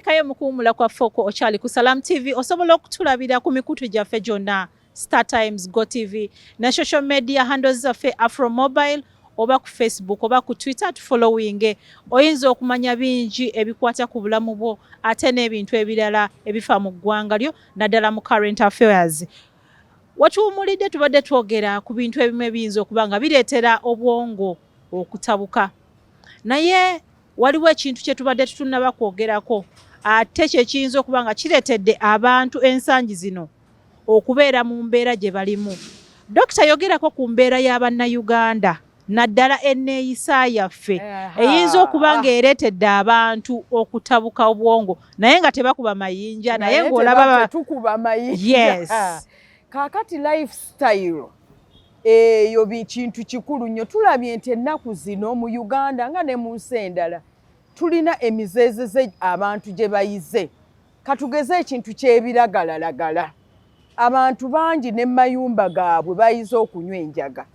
Twatandikayo mu kuwumula kwaffe okwo. Okyali ku Salam TV. Osobola okutulabira ku mikutu gyaffe gyonna, Star Times, Go TV ne social media handles zaffe, Afro Mobile, oba ku Facebook oba ku Twitter, tufollowing. Oyinza okumanya bingi ebikwata ku bulamu bwo ate n'ebintu ebirala ebifa mu ggwanga lyo, naddala mu current affairs. Watuwumulidde tubadde twogera ku bintu ebimu ebiyinza okuba nga bireetera obwongo okutabuka, naye waliwo ekintu kye tubadde tutunnaba kwogerako, ate kyekiyinza okuba nga kireetedde abantu ensangi zino okubeera mu mbeera gye balimu. Dokita, yogerako ku mbeera y'Abannayuganda, naddala enneeyisa yaffe eyinza okuba ng'ereetedde abantu okutabuka obwongo, naye nga tebakuba mayinja, naye ng'olaba Tukuba mayinja. Yes. Kaakati lifestyle eyo kintu kikulu nnyo. Tulabye nti ennaku zino mu Uganda nga ne mu nsi endala tulina emizeezeze abantu gye bayize. Katugeze ekintu ky'ebiragalalagala. Abantu bangi ne mayumba gaabwe bayize okunywa enjaga.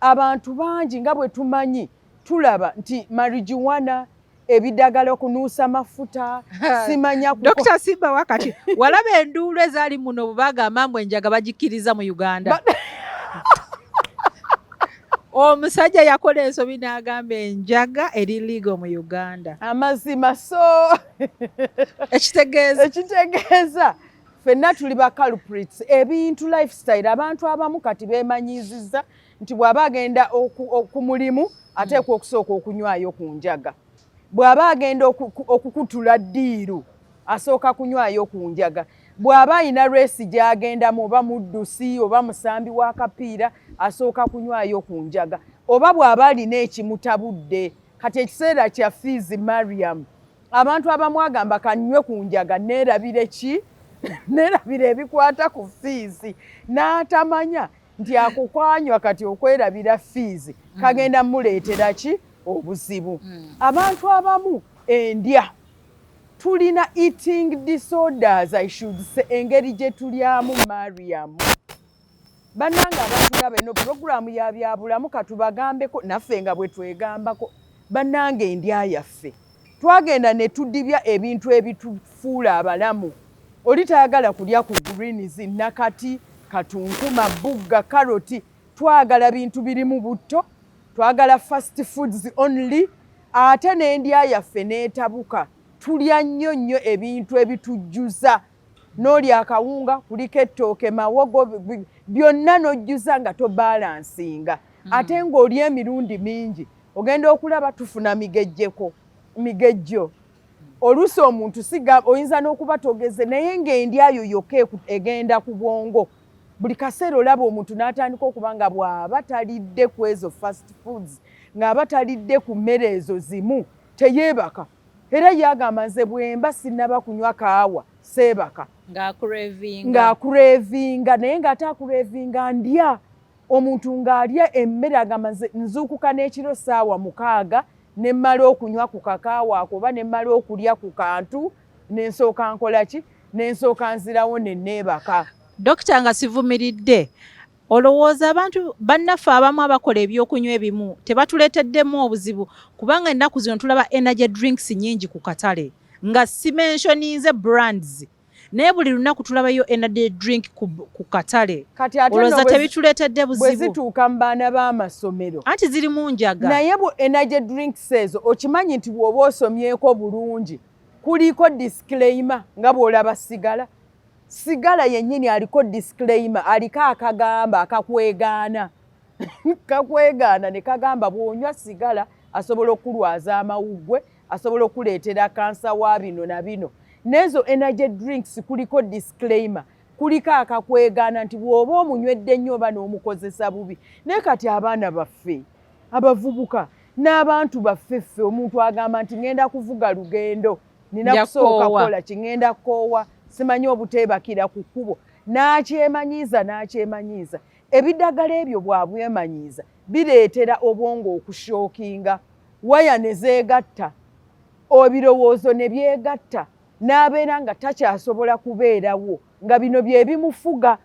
Abantu bangi, nga bwe tumanyi, tulaba nti marijuana, ebidagala, okunuusa mafuta, simanya. Dr Simba, wakati walaba enduulu ezaali muno bwe bagamba mbu enjaga bagikkiriza mu Uganda. Omusajja yakola ensobi n'agamba enjaga eri legal mu Uganda. Amazima, so Ekitegeeza? Ekitegeeza ffenna tuli ba culprits. Ebintu lifestyle, abantu abamu kati beemanyiizizza nti bw'aba agenda ku mulimu ateekwa okusooka okunywayo ku njaga, bw'aba agenda okukutula ddiiru asooka kunywayo ku njaga, bw'aba ayina race gy'agendamu, oba muddusi oba musambi w'akapiira, asooka kunywayo ku njaga, oba bw'aba alina ekimutabudde. Kati ekiseera kya fees, Mariam, abantu abamu agamba, "Kanywe ku njaga neerabire ki? Neerabire ebikwata ku fees." N'atamanya nti akukwanywa kati okwerabira fees kagenda muleetera ki? Obuzibu. Abantu abamu endya, tulina eating disorders, I should say, engeri gye tulyamu. Mariam, bannange abatulaba, eno puroguramu ya byabulamu, katubagambeko naffe nga bwe twegambako. Bannange, endya yaffe twagenda ne tudibya ebintu ebitufuula abalamu. Oli tayagala kulya ku greens, nakati, katunkuma, bugga, karoti. Twagala bintu birimu butto, twagala fast foods only. Ate n'endya yaffe n'etabuka, tulya nnyo nnyo ebintu ebitujjuza. N'olya akawunga kuliko ettooke, mawogo, byonna n'ojjuza nga tobalansinga. Ate ng'olya emirundi mingi, ogenda okulaba tufuna migejjeko, migejjo. Oluusi omuntu siga oyinza n'okuba togeze, naye ng'endyayo yokka egenda ku bwongo. Buli kaseera olaba omuntu n'atandika okuba nga bw'aba talidde ku ezo fast foods, ng'aba talidde ku mmere ezo zimu, teyeebaka. Era yagamba, "Nze bwemba sinnaba kunywa kaawa seebaka." Ng'acravinga, naye ng'ate acravinga ndya. Omuntu ng'alya emmere agamba, "Nze nzuukuka n'ekiro ssaawa 6 ne mmala okunywa ku kakaawa ako oba ne mmala okulya ku kantu, nensooka nkola ki, nensooka nzirawo ne neebaka." Dokita, nga sivumiridde, olowooza abantu bannaffe abamu abakola ebyokunywa ebimu tebatuleeteddemu obuzibu? Kubanga ennaku zino tulaba energy drinks nnyingi ku katale, nga simentioninze brands, naye buli lunaku tulabayo energy drink ku katale. Kati ate Olowooza nno tebituleetedde bwe buzibu? zituuka mu baana b'amasomero. Anti zirimu njaga. Naye bu energy drinks ezo, okimanyi nti bw'oba osomyeko bulungi kuliko disclaimer, nga bw'olaba sigala. Sigala yennyini aliko disclaimer, aliko akagamba akakwegaana, kakwegaana ne kagamba bw'onywa sigala asobola okulwaza amawuggwe, asobola okuleetera kansa wa bino na bino. N'ezo energy drinks kuliko disclaimer, kuliko akakwegaana nti bw'oba omunywedde nnyo oba n'omukozesa bubi. Naye kati abaana baffe abavubuka n'abantu baffe ffe, omuntu agamba nti, "Ŋŋenda kuvuga lugendo, nina Nja kusooka kukoowa." kukola ki, ŋŋenda kukoowa, simanyi obuteebakira ku kkubo." N'akyemanyiiza, n'akyemanyiiza ebidagala ebyo. Bwabwemanyiiza bireetera obwongo okushockinga, waya ne zeegatta, ebirowoozo ne byegatta, n'abeera nga takyasobola kubeerawo, nga bino bye bimufuga.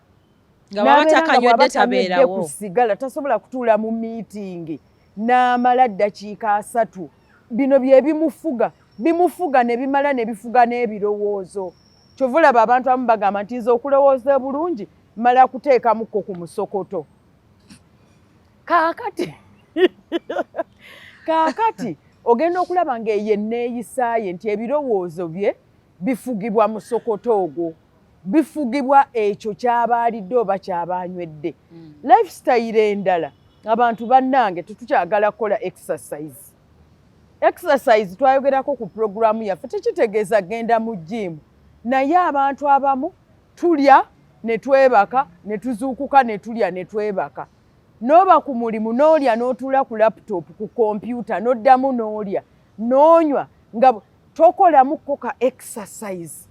Nga bw'aba N'abeera nga takanywedde bw'aba tanywedde tabeerawo. ku sigala tasobola kutuula mu miitingi n'amala ddakiika 30. Bino bye bimufuga. Bimufuga ne bimala ne bifuga n'ebirowoozo. Kyova olaba abantu abamu bagamba nti, "Nze okulowooza obulungi mala kuteekamukko ku musokoto." Kaakati ogenda okulaba ng'eyo enneeyisa ye nti ebirowoozo bye bifugibwa musokoto ogwo, bifugibwa ekyo ky'aba alidde oba ky'aba anywedde. Lifestyle endala, abantu bannange, tetukyagala kukola exercise. Exercise twayogerako ku puroguramu yaffe, tekitegeeza genda mu gym, naye abantu abamu tulya ne twebaka, ne tuzuukuka ne tulya ne twebaka. N'oba ku mulimu n'olya n'otuula ku laptop, ku kompyuta, n'oddamu n'olya n'onywa nga tokolamuko ka exercise.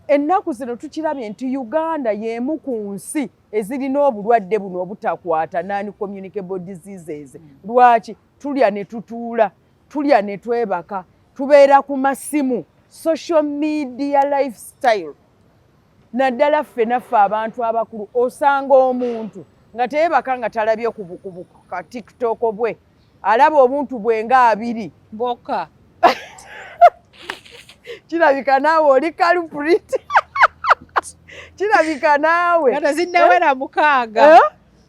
Ennaku zino tukirabye nti Uganda y'emu ku nsi ezirina obulwadde buno obutakwata, non communicable diseases. Lwaki tulya ne tutuula, tulya ne twebaka, tubeera ku masimu, social media lifestyle, naddala ffe naffe abantu abakulu? Osanga omuntu nga teyeebaka nga talabye ku ka TikTok bwe alaba obuntu bwe nga abiri bwokka. Kirabika naawe oli culprit, kirabika naawe. Nga tezinnawera 6. Eh?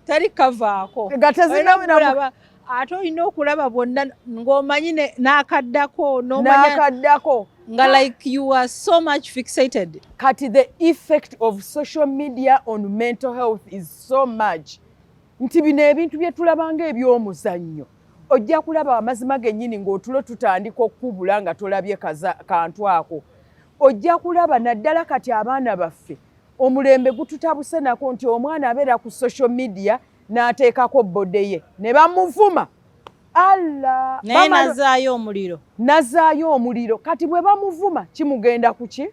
Teri kavaako. Nga tezinnawera. Olina, ate olina okulaba bwonna ng'omanyi n'akaddako n'omanya n'akaddako nga like you are so much fixated. Kati the effect of social media on mental health is so much nti bino ebintu bye tulabanga eby'omuzannyo, ojja kulaba amazima gennyini ng'otulo tutandika okukubula nga tolabye kantu ako. Ojja kulaba naddala kati abaana baffe, omulembe gututabuse nako nti omwana abeera ku social media n'ateekako body ye ne bamuvuma alla. Naye nazaayo omuliro. Nazaayo omuliro. Kati bwe bamuvuma kimugenda ku ki?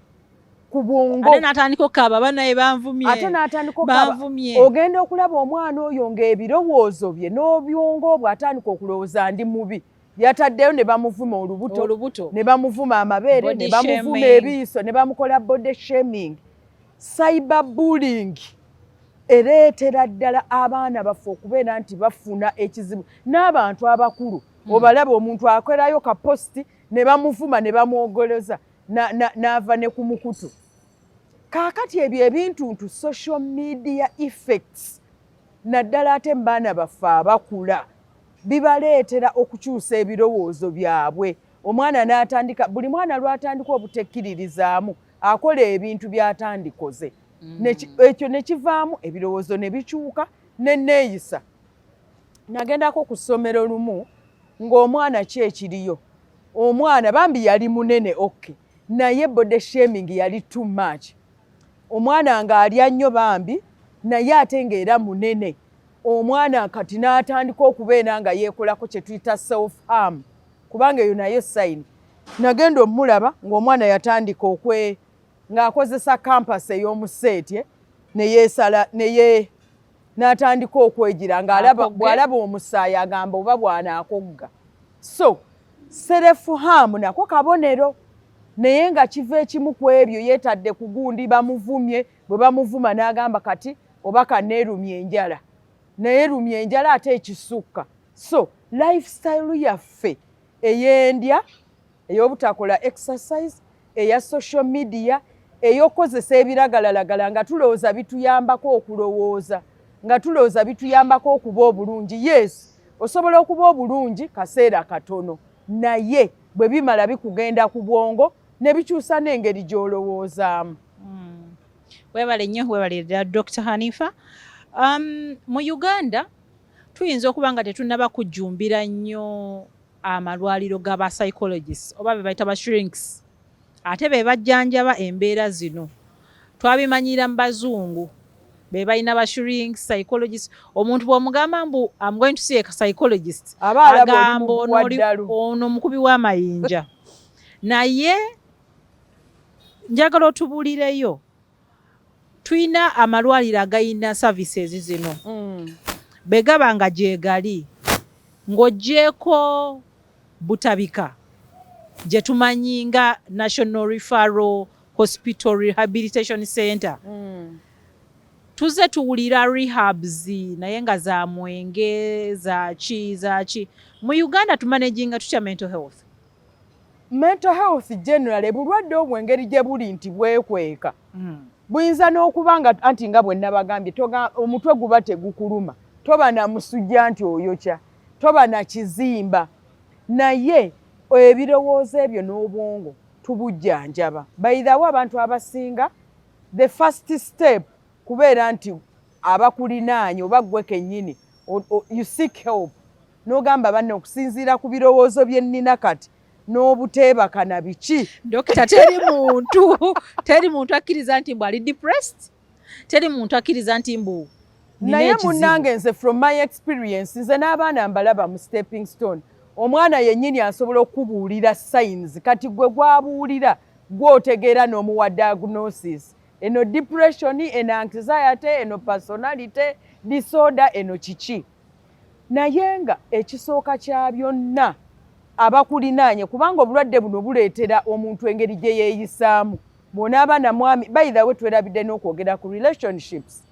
Ku bwongo. Ate n'atandika okukaaba, "Banaye banvumye." Ate n'atandika okukaaba. Banvumye. Ogenda okulaba omwana oyo ng'ebirowoozo bye n'obyongo bwe atandika okulowooza, "Ndi mubi." Yataddeyo ne bamuvuma olubuto, olubuto, ne bamuvuma amabeere, ne body bamuvuma shaming. ebiiso, ne bamukola body shaming. Cyber bullying ereetera ddala abaana baffe okubeera nti bafuna ekizibu n'abantu abakulu. Obalaba omuntu akolayo ka post ne bamuvuma ne bamwogoleza n'ava ne ku mukutu. Kaakati ebyo ebintuntu, social media effects, naddala ate mu baana baffe abakula, bibaleetera okukyusa ebirowoozo byabwe. Omwana n'atandika, buli mwana lw'atandika obutekkiririzaamu, akola ebintu by'atandikoze. Ekyo ne kivaamu ebirowoozo ne bikyuka neneeyisa. Nagendako ku ssomero lumu ng'omwana ki ekiriyo, omwana bambi yali munene, okay, naye body shaming yali too much. Omwana ng'alya nnyo bambi, naye ate ng'era munene. Omwana kati n'atandika okubeera nga yeekolako kye tuyita self harm, kubanga eyo nayo sign. Nagenda omulaba ng'omwana yatandika okwe ng'akozesa compass ey'omuseeti ne yeesala neye n'atandika okwegira ng'alaba Akogge. Bw'alaba omusaayi agamba oba bw'anaakogga. So self harm nako kabonero, naye nga kiva ekimu ku ebyo yeetadde ku gundi, bamuvumye. Bwe bamuvuma n'agamba, "Kati oba kaneerumya enjala," naye rumya enjala ate ekisukka. So lifestyle yaffe ey'endya, ey'obutakola exercise, eya social media, ey'okukozesa ebiragalalagala nga tulowooza bituyambako okulowooza, nga tulowooza bituyambako okuba obulungi. Yes, osobola okuba obulungi kaseera katono, naye bwe bimala bikugenda ku bwongo ne bikyusa n'engeri gy'olowoozaamu. Weebale nnyo, weebale ddala, Dr Hanifa. Mu Uganda tuyinza okuba nga tetunnaba kujjumbira nnyo amalwaliro g'aba psychologists oba be bayita ba shrinks, ate be bajjanjaba embeera zino. Twabimanyira mu bazungu, be balina ba shrinks, psychologists. Omuntu bw'omugamba mbu, "Am going to see a psychologist," aba alaba oli agamba ono muguwa ddalu. Ono mukubi w'amayinja. Naye njagala otubuulireyo, tulina amalwaliro agayina services zino? Bwe gaba nga gyegali, ng'oggyeko Butabika gye tumanyi nga National Referral Hospital Rehabilitation Center, tuzze tuwulira rehabs naye nga za mwenge, zaki zaki. Mu Uganda tumanaginga tutya mental health? Mental health generally, bulwadde obwo engeri gye buli nti bwekweka, buyinza n'okuba nga anti nga bwe nabagambye, omutwe guba tegukuluma, toba na musujja nti oyokya, toba na kizimba, naye ebirowoozo ebyo n'obwongo tubujjanjaba. Bayirawo abantu abasinga, the first step kubeera nti abakulinaanye oba ggwe kennyini you seek help, n'ogamba, "Banne, okusinziira ku birowoozo bye nnina kati n'obuteebaka na biki." Dokita, teri muntu akkiriza nti mbu ali depressed, teri muntu akkiriza nti mbu nina Naye ekizibu. Munnange, nze from my experience, nze n'abaana mbalaba mu Stepping Stone, omwana yennyini asobola okubuulira signs. Kati gwe gwabuulira, gw'otegeera n'omuwa diagnosis: eno depression, eno anxiety, eno personality disorder, eno kiki. Naye nga ekisooka kya byonna, abakulinaanye, kubanga obulwadde buno buleetera omuntu engeri gye yeeyisaamu. Bw'onaaba na mwami, by the way, twerabidde n'okwogera ku relationships.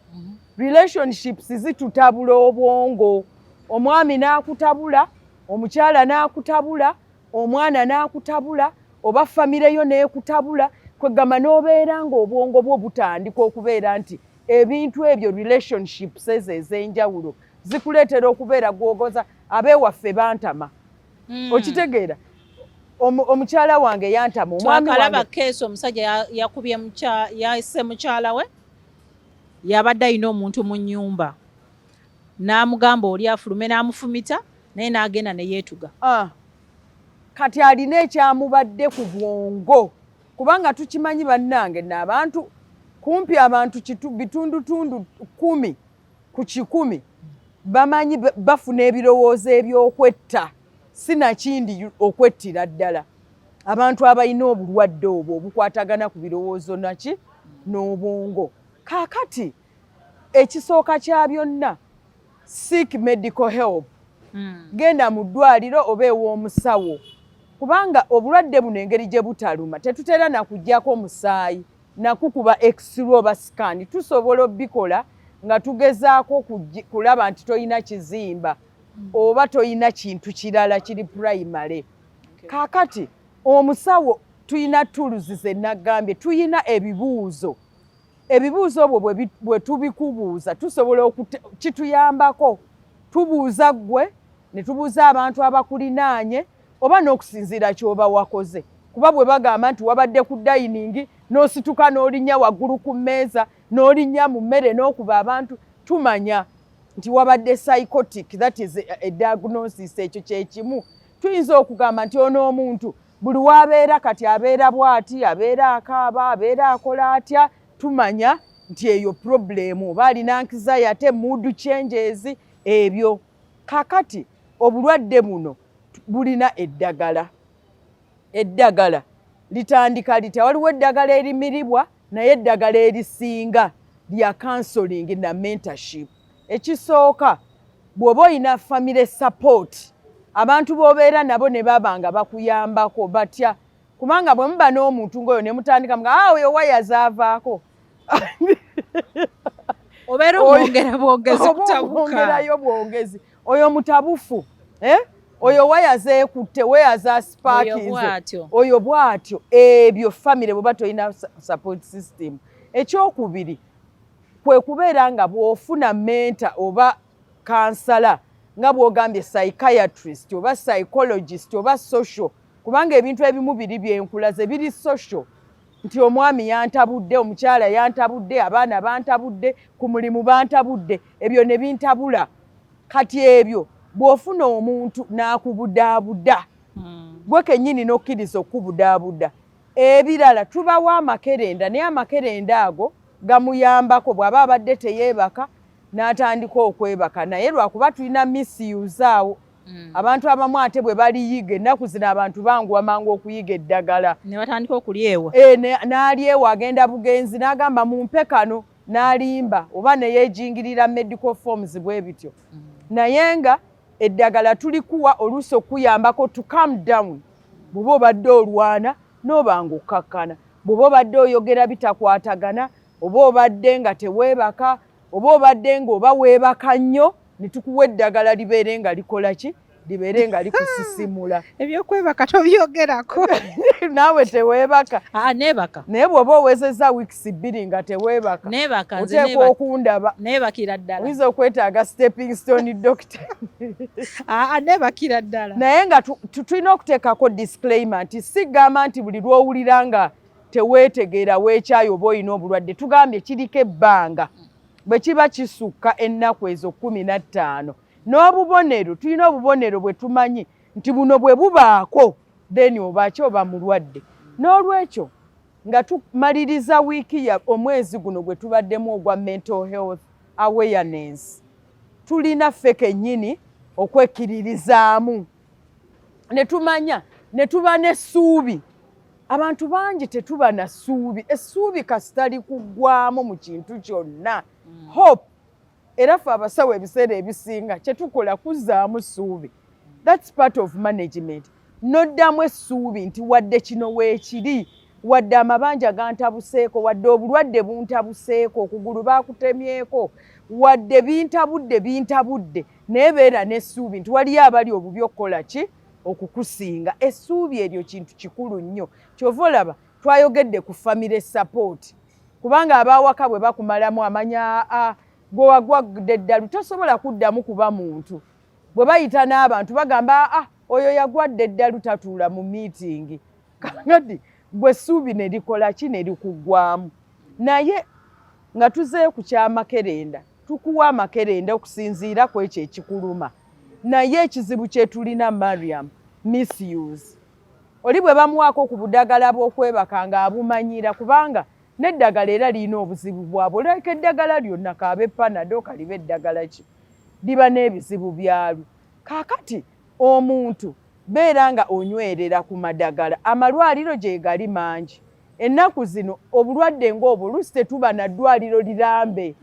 Relationships zitutabula obwongo. Omwami n'akutabula, omukyala n'akutabula, omwana n'akutabula, oba famire yo n'ekutabula. Kwegamba n'obeera ng'obwongo bwo butandika okubeera nti ebintu ebyo, relationships ezo ez'enjawulo, zikuleetera okubeera gwogoza ab'ewaffe bantama. Okitegeera? Omukyala wange yantama, omwami Twakalaba wange. Case, omusajja yakubye yasse mukyala we. Yabadde alina omuntu mu nnyumba, n'amugamba oli afulume, n'amufumita, naye n'agenda ne yeetuga. Ah. Kati alina ekyamubadde ku bwongo, kubanga tukimanyi bannange, n'abantu kumpi abantu bitundutundu 10 ku 100 bamanyi bafuna ebirowoozo ebyokwetta, sinakindi okwettira ddala. Abantu abalina obulwadde obwo obukwatagana ku birowoozo naki n'obwongo. Kaakati ekisooka kya byonna, seek medical help. Genda mu ddwaliro oba ew'omusawo, kubanga obulwadde buno engeri gye butaluma, tetutera nakuggyako musaayi, nakukuba x-ray oba scan. Tusobola obikola nga tugezaako kulaba nti toyina kizimba oba toyina kintu kirala kiri primary. Kaakati omusawo, tuyina tools ze nagambye, tuyina ebibuuzo. Ebibuuzo obwo bwe tubikubuuza, tusobola kituyambako. Tubuuza ggwe, ne tubuuza abantu abakulinaanye, oba n'okusinziira ky'oba wakoze, kuba bwe bagamba nti wabadde ku dining n'osituka n'olinnya waggulu ku mmeeza, n'olinnya mu mmere, n'okuba abantu, tumanya nti wabadde psychotic. That is a diagnosis. Ekyo kyekimu tuyinza okugamba nti ono omuntu buli wabeera kati abeera bw'ati, abeera akaaba, abeera akola atya. Tumanya nti eyo problem, oba alina anxiety, mood changes ebyo. Kakati obulwadde buno bulina eddagala. Eddagala litandika litya? Waliwo eddagala erimiribwa, naye eddagala erisinga lya counseling na mentorship. Ekisooka, bw'oba olina family support, abantu b'obeera nabo ne baba nga bakuyambako batya, kubanga bwe muba n'omuntu ng'oyo ne mutandika mga, "Ah, oyo waya zaavaako." Obeera omwongera bwongezi Oba kutabuka. omwongerayo bwongezi. Oyo mutabufu, eh? Oyo waya zeekutte, waya zasparkinze. Bw'atyo. Oyo bw'atyo. Ebyo family, bweba tolina support system. Ekyokubiri kwe kubeera nga bw'ofuna mentor oba counselor, nga bw'ogambye psychiatrist oba psychologist oba social, kubanga ebintu ebimu biri byenkulaze biri social, nti omwami yantabudde, omukyala yantabudde, abaana bantabudde, ku mulimu bantabudde, ebyo ne bintabula. Kati ebyo bw'ofuna omuntu n'akubudaabuda, gwe kennyini n'okkiriza okubudaabuda. Ebirala, tubawa amakerenda, naye amakerenda ago gamuyambako bw'aba abadde teyeebaka n'atandika okwebaka, naye lwakuba tulina misuse awo. Abantu abamu ate bwe baliyiga, ennaku zino abantu banguwa mangu okuyiga eddagala. Ne batandika okulyewa. E, n'alyewa, agenda bugenzi n'agamba, "Mumpe kano," n'alimba oba neyeejingirira medical forms bwe bityo. Naye nga eddagala tulikuwa oluusi okuyambako to calm down bw'oba obadde olwana n'oba nga okkakkana, bw'oba obadde oyogera bitakwatagana, oba obadde nga teweebaka, oba obadde nga oba weebaka nnyo, ne tukuwa eddagala libeere nga likola ki? Libeere nga likusisimula. Ebyokwebaka tobyogerako. Naawe teweebaka? Aa, neebaka. Naye bw'oba owezezza wiiki 2 nga teweebaka, Neebaka nze. oteekwa Neebaka. okundaba. Neebakira ddala. Oyinza okwetaaga stepping stone doctor. Aa, neebakira ddala. Naye nga tulina okuteekako disclaimer nti sigamba nti buli lw'owulira nga teweetegeera, weekyayo, oba olina obulwadde. Tugambye kiriko ebbanga bwe kiba kisukka ennaku ezo 15 n'obubonero. Tulina obubonero bwe tumanyi nti buno bwe bubaako, then oba ki, oba mulwadde. N'olwekyo nga tumaliriza wiiki ya omwezi guno gwe tubaddemu ogwa mental health awareness, tulina ffe kennyini okwekkiririzaamu ne tumanya ne tuba n'essuubi. Abantu bangi tetuba na ssuubi. Essuubi kasita likuggwamu mu kintu kyonna, hope. Era ffe abasawo ebiseera ebisinga kyetukola kuzzaamu ssuubi. That's part of management. Noddamu essuubi nti wadde kino weekiri, wadde amabanja gantabuseeko, wadde obulwadde buntabuseeko, okugulu baakutemyeko, wadde bintabudde bintabudde, naye beera n'essuubi nti waliyo abali obubi okukola ki, okukusinga. Essuubi eryo kintu kikulu nnyo. Kyova olaba twayogedde ku family support, kubanga abawaka bwe bakumalamu amanya, gwe wagwadde eddalu, tosobola kuddamu kuba muntu. Bwe bayita n'abantu bagamba, "Ah, oyo yagwadde eddalu, tatuula mu meeting." Kakati gwe essuubi ne likola ki, ne likuggwamu. Naye nga tuzeeyo ku kyamakerenda, tukuwa amakerenda okusinziira ku ekyo ekikuluma. Naye ekizibu kye tulina, Mariam, misuse. Oli bwe bamuwaako ku budagala bw'okwebaka ng'abumanyira, kubanga n'eddagala era lirina obuzibu bwabwe. Olabika eddagala lyonna, kaabe Panado, kalibe eddagala ki, liba n'ebizibu byalwo. Kaakati omuntu beera nga onywerera ku madagala. Amalwaliro gye gali mangi ennaku zino. Obulwadde ng'obwo oluusi tetuba na ddwaliro lirambe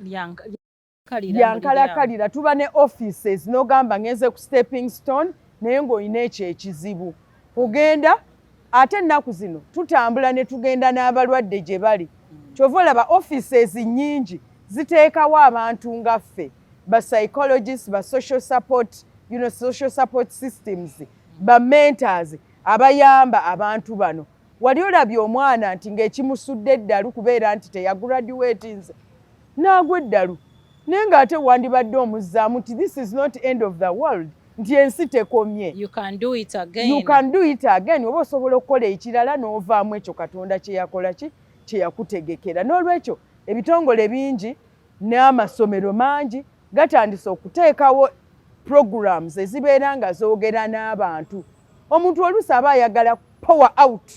lyankalakalira, tuba ne offices. N'ogamba ngenze ku Stepping Stone, naye ng'olina ekyo ekizibu, ogenda. Ate ennaku zino tutambula ne tugenda n'abalwadde gye bali. Kyova olaba offices nnyingi ziteekawo abantu nga ffe ba psychologists, ba social support, social support systems, ba mentors abayamba abantu bano. Wali olabye omwana nti ng'ekimusudde eddalu kubeera nti teyagraduatinze n'agwa eddalu, naye ng'ate wandibadde omuzzaamu nti this is not end of the world, nti ensi tekomye. You can do it again. You can do it again. Oba osobola okukola ekirala n'ovaamu ekyo Katonda kye yakola ki, kye yakutegekera. N'olwekyo ebitongole bingi n'amasomero mangi gatandise okuteekawo programs ezibeera nga zoogera n'abantu. Omuntu oluusi aba ayagala pour out.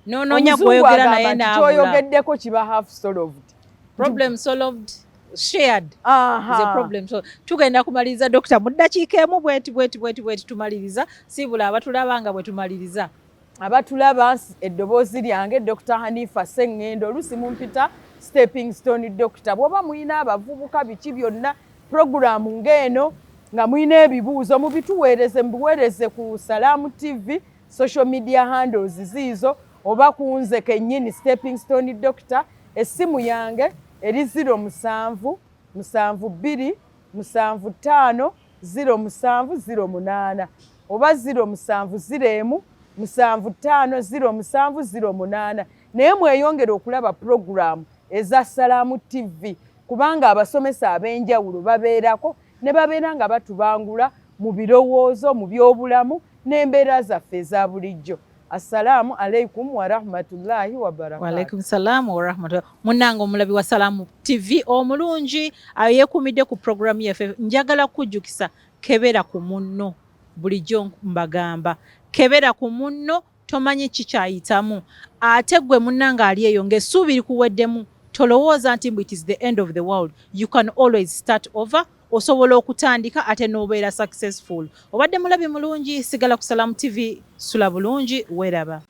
Nonoonya Omuzungu gweyogera agamba naye nti n'abula. kyoyogeddeko kiba half solved. Problem solved shared is a problem. So tugenda kumaliriza, dokita, mu ddakiika emu bweti bweti bweti bweti. Tumaliriza, siibula abatulaba nga bwe tumaliriza. Abatulaba, eddoboozi lyange Dr Hanifa Sengendo, oluusi mumpita Stepping Stone Doctor. Bw'oba muyina abavubuka, biki byonna, puroguramu ng'eno, nga muyina ebibuuzo, mubituweereze, mubiweereze ku Salaamu TV social media handles ziizo, oba ku nze kennyini Stepping Stone Doctor. Essimu yange eri 07 72 75 07 08 oba 07 01 75 07 08. Naye mweyongere okulaba puroguramu eza Salaamu TV, kubanga abasomesa ab'enjawulo babeerako ne babeera nga batubangula mu birowoozo, mu byobulamu n'embeera zaffe eza bulijjo. Assalaamu alaikum warahmatullahi wabarakatu. Walaikum salaamu warahmatullah. Munnange omulabi wa Salaamu TV omulungi ayo yeekuumidde ku puroguramu yaffe, njagala kukujjukisa, kebera ku munno. Bulijjo mbagamba, kebera ku munno, tomanyi kikyayitamu. Ate gwe munnange ali eyo ng'essuubi likuweddemu, tolowooza nti mbu it is the end of the world. You can always start over. Osobola okutandika ate n'obeera successful. Obadde mulabi mulungi, sigala ku Salaamu TV, sula bulungi, weeraba.